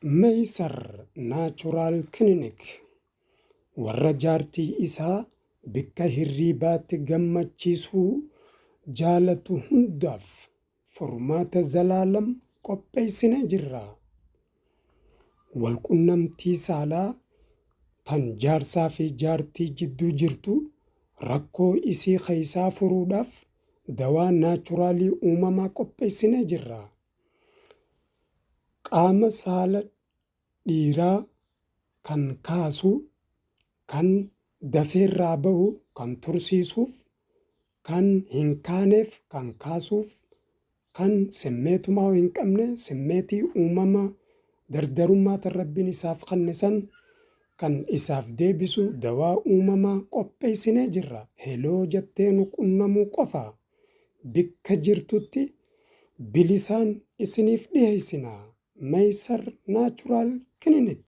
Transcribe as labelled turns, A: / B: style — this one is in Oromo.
A: Meysar Natural Clinic warra jaartii isaa bikka hirriibaatti gammachiisuu jaalatu hundaaf furmaata zalaalam qopheessinee jirra. Walqunnamtii saalaa tan jaarsaa fi jaartii jidduu jirtu rakkoo isii keeysaa furuudhaaf dawaa naachuraalii uumamaa qopheessinee jirra. Qaama saala dhiiraa kan kaasu, kan dafee irraa bahu kan tursiisuuf, kan hin kaaneef kan kaasuuf, kan simmeetumaa hin qabne simmeetii uumama dardarummaa tan Rabbiin isaaf kanne san kan isaaf deebisu dawaa uumamaa qopheessinee jirra. Heloo jettee nu qunnamuu qofa. Bikka jirtutti bilisaan isiniif dhiheessina. Meysar Natural Clinic.